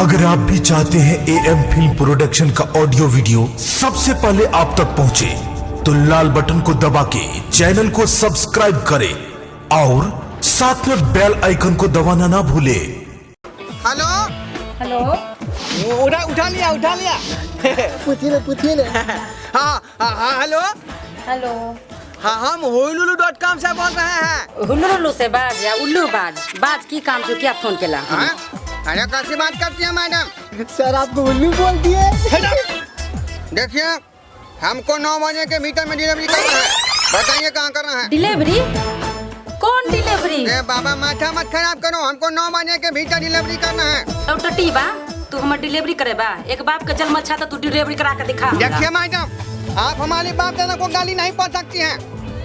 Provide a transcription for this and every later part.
अगर आप भी चाहते हैं ए एम फिल्म प्रोडक्शन का ऑडियो वीडियो सबसे पहले आप तक पहुंचे, तो लाल बटन को दबा के चैनल को सब्सक्राइब करें और साथ में बेल आइकन को दबाना ना भूलें। हेलो। हेलो। उठा उठा लिया, उठा लिया। पूछिए ना, पूछिए ना। हाँ हाँ हाँ, हेलो। हेलो। हाँ, हम होलुलु डॉट कॉम से बोल रहे हैं। हुल्लू से बाज या उल्लू बाज बाज, की काम छौ, क्या फोन केला? हाँ? अरे कैसी बात करती है मैडम? सर, आपको उल्लू बोल दिए। देखिए, हमको 9 बजे के भीतर में डिलीवरी करना है। बताइए, कहाँ करना है? डिलीवरी? कौन डिलीवरी? ए बाबा, माथा मत खराब करो। हमको 9 बजे के भीतर डिलीवरी करना है। अब टटी बा, तू हमर डिलीवरी करे बा? एक बाप के जन्म अच्छा तो तू डिलीवरी करा के दिखा हमरा। देखिए मैडम, आप हमारे बाप दादा को गाली नहीं पड़ सकती हैं,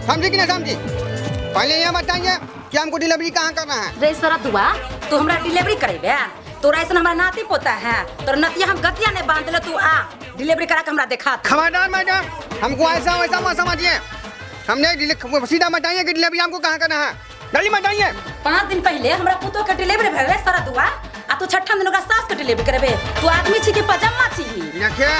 समझी कि नहीं समझी? पहले ये बताइए कि हमको डिलीवरी कहाँ करना है। रे सरदुआ, तू हमरा डिलीवरी करेबे? तोरा ऐसा हमरा नाती पोता है, तोर नतिया हम गतिया नहीं बांध ले। तू आ, डिलीवरी करा के हमरा दिखा तू। खबरदार मैडम, हमको ऐसा वैसा मत समझिए। हमने सीधा बताइए कि डिलीवरी हमको कहाँ करना है। जल्दी बताइए। 5 दिन पहले हमरा पुतो के डिलीवरी भेल रे सरदुआ, आ तू छठम दिन ओकरा सास के डिलीवरी करेबे? तू आदमी छी कि पजामा छी? देखिए,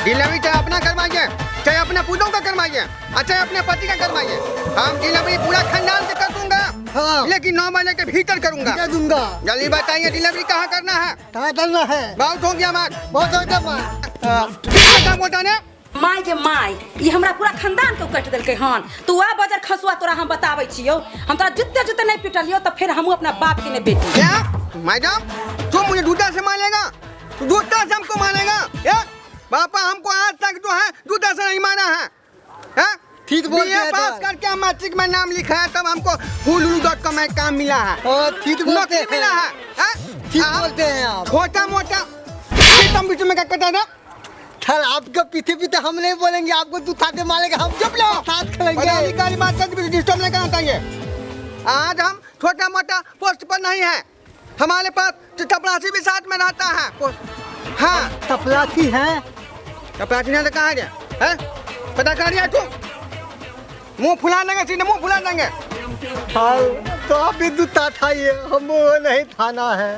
डिलीवरी चाहे अपना करवाइए, चाहे अपने पुतों का करवाइए और चाहे अपने पति का करवाइए, हम डिलीवरी पूरा खानदान से कर दूंगा। हाँ। लेकिन 9 बजे के भीतर करूंगा। दे दूंगा। जल्दी बताइए, डिलीवरी कहाँ करना है? कहाँ करना है? बहुत हो गया मार। बहुत हो गया मार। कितना काम होता ने? माय के माय, ई हमरा पूरा खानदान के कटि देलकै हन। तू आ बजर खसुआ, तोरा हम बताबै छियौ। हम तोरा जुत्ते जुत्ते नहीं पिटलियौ तऽ फेर हमहूँ अपना बाप के नहीं बेटी। क्या मैडम, तुम मुझे जूता से मारेगा? तू जूता से हमको मारेगा? ए पापा, हमको आज तक जो है जूता से नहीं मारा है, हैं? ठीक बोलते बीए हैं पास सर। करके हम मैट्रिक में नाम लिखा है, तब हमको हुलुलु डॉट कॉम में काम मिला है। हाँ, ठीक बोलते नौकरी हैं। मिला है, हैं? ठीक आप बोलते हैं आप। छोटा मोटा तुम बीच में क्या करता था? सर, आपके पीछे पीछे हम नहीं बोलेंगे। आपको जूता से मारेंगे हम। चुप लो। साथ खेलेंगे। पदाधिकारी बात करते डिस्टर्ब नहीं करना चाहिए। आज हम छोटा मोटा पोस्ट पर नहीं है। हमारे पास चपरासी भी साथ में रहता है। हाँ। चपरासी है? चपरासी नहीं तो कहाँ गया है? पता कर दिया तू, मुंह फुला देंगे, सीधे मुंह फुला देंगे। सर, तो आप भी जूता खाइए, हम वो नहीं खाना है।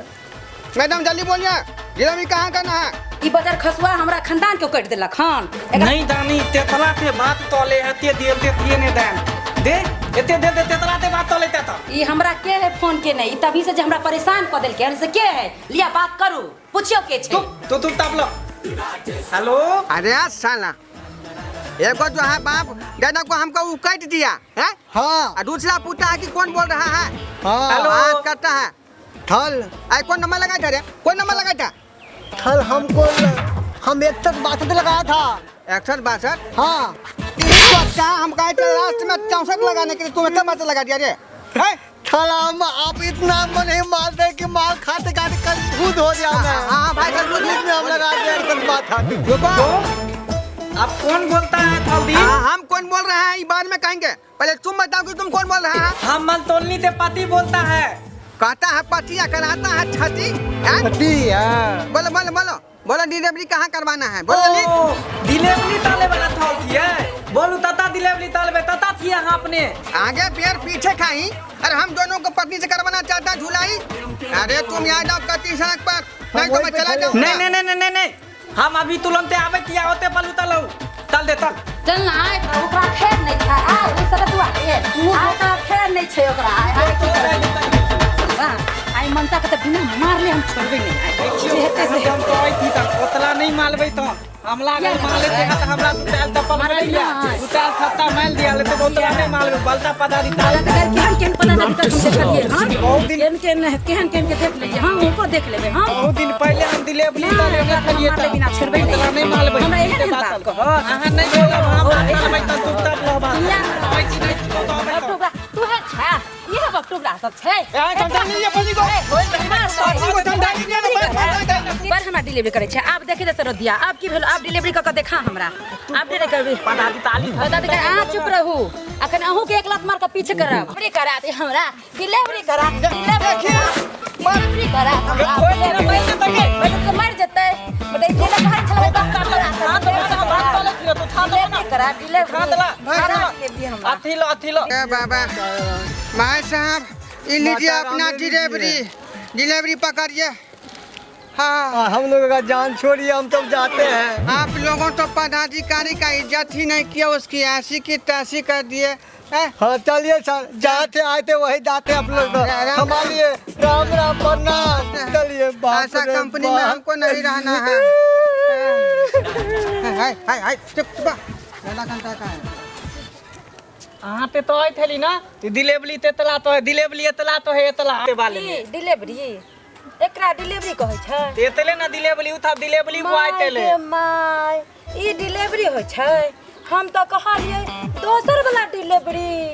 मैडम, जल्दी बोलिए, डिलीवरी कहाँ करना है? ई बजर खसुआ हमरा खानदान के कटि देलक हन। नहीं दानी, तेतला ते बात तले एते देल देतिए ने दान दे, एते दे दे, तेतला ते बात तले ते ई हमरा के है फोन के नहीं, ई तभी से जे हमरा परेशान कऽ देलकै हन से के है? लिया, बात करू, पुछियो के छै। तू तू तू तापलो। हेलो। अरे साला, एक जो है बाप दादा को हमको वो कट दिया है। हाँ। और दूसरा पूछता है कि कौन बोल रहा है। हाँ। हेलो। बात करता है। थल। आए, कौन नंबर लगा था रे? कौन नंबर लगा था? थल, हमको हम 61 62 लगाया था। 61 62? हाँ। 3 सौ हम कहे थे लास्ट में 64 लगाने के लिए, तुम 61 62 लगा दिया रे, हैं? थल, हम आप इतना मन नहीं मारते कि मार खाते खाते कंफ्यूज हो गया मैं। हाँ, हाँ, भाई, कंफ्यूज में हम लगा दिया 61 62। रुको। आप कौन बोलता है थलदी? हाँ, हम कौन बोल रहे हैं, ई बाद में कहेंगे। पहले तुम बताओ कि तुम कौन बोल रहा है। हम मलतोलनी ते पति बोलता है। कहता है पति या कराता है छाती, हैं? पति, हाँ। बोलो बोलो बोलो बोलो, डिलीवरी कहाँ करवाना है? बोलो जल्दी। ओ, डिलीवरी ताले वाला थल थिए। बोलू तता डिलीवरी तालबे तता थिए अहाँ अपने। आगे पेड़ पीछे खाई। अरे, हम दोनों को पत्नी से करवाना चाहता झुलाई। अरे, तुम यहाँ जाओ कच्ची सड़क पर, नहीं तो मैं चला जाऊंगा। नहीं नहीं नहीं नहीं नहीं नहीं, हम अभी तुरंते आबै तिया, होते पलू तलौ तल दे तल। चल ना, आइ ओकरा खेर नहीं छै। आइ ओइ सरदुआ के आइ ओकरा खेर नहीं छै ओकरा। आइ आइ की करबै? वाह, आइ मनसा के तऽ बिना मारले हम छोड़बै नहीं आइ। जे हेतै से। हम कहै थी तऽ ओतला नहीं मालबै तऽ हमला अगर माले देगा तऽ हमरा दू चाल तप्पल मारबै मारि दिया। नहि। दू चाल थप्पा मारि दिया ले तऽ ओतला नहीं मालबै बलता पदारी ताल। केहन केहन पता नहीं हम देखलिए हन। बहुत दिन- केहन केहन केहन केहन के देख लेलिए हम, हुनको देख लेबै हम। बहुत दिन पहले हम डिलीवरी नहि, ताले ओकरा देखलिए। मारले बिना छोड़बै नहि। ओतला नहीं मालबै। हमरा एहन एहन बात कहत। अहाँ नहीं बोलब, हम मालबै तऽ चुपचाप रहब। किया? आबै छी नहि तऽ आबै तऽ। बटुकरा तू है छा, इहे बटुकरा सब छै। ए, ठंडा नहीं है पति को। पति को ठंडा नहीं है ना, बस, बस, बस। पर हमरा डिलीवरी करे छै। आब देखी दे सरदिया, आब की भेल? आब डिलीवरी कऽ के देखा हमरा। आब डिलीवरी करबी। पदारी ताली। बता दे, अहाँ चुप रहू। अखन अहूँ के एक लात मार के पीछे करब। डिलीवरी करा दे हमरा, डिलीवरी करा, डिलीवरी देखिए, डिलीवरी करा हमरा। डिलीवरी मर जेतै बट ई जेना घर छलबै तब डिलीवरी करा, डिलीवरी करा के दी हमरा। अथी लो, अथी लो। ए बाबा, भाई साहब, ये लीजिए माता अपना रानी डिलीवरी। डिलीवरी पकड़िए। हाँ। हम लोगों का जान छोड़िए, हम तो जाते हैं। आप लोगों तो पदाधिकारी का इज्जत ही नहीं किया, उसकी ऐसी की तैसी कर दिए हैं? हाँ चलिए सर, जाते आए थे वही जाते आप लोग तो। राम- हमारे राम राम प्रणाम। चलिए बाप ऐसा रे कंपनी में बाप। हमको नहीं रहना है। हाय हाय हाय, चुप चुप, ज्यादा घंटा का है। अहाँ ते तो आइ थेली ना डिलीवरी तेतला तो है, डिलीवरी एतला तो है, एतला ते बाले ई डिलीवरी, एकरा डिलीवरी कहै छै? एतले ना डिलीवरी उठा, डिलीवरी वो आइ my तेले। गे my, ई डिलीवरी होइ छै? हम तऽ कहलियै दोसर वाला डिलीवरी।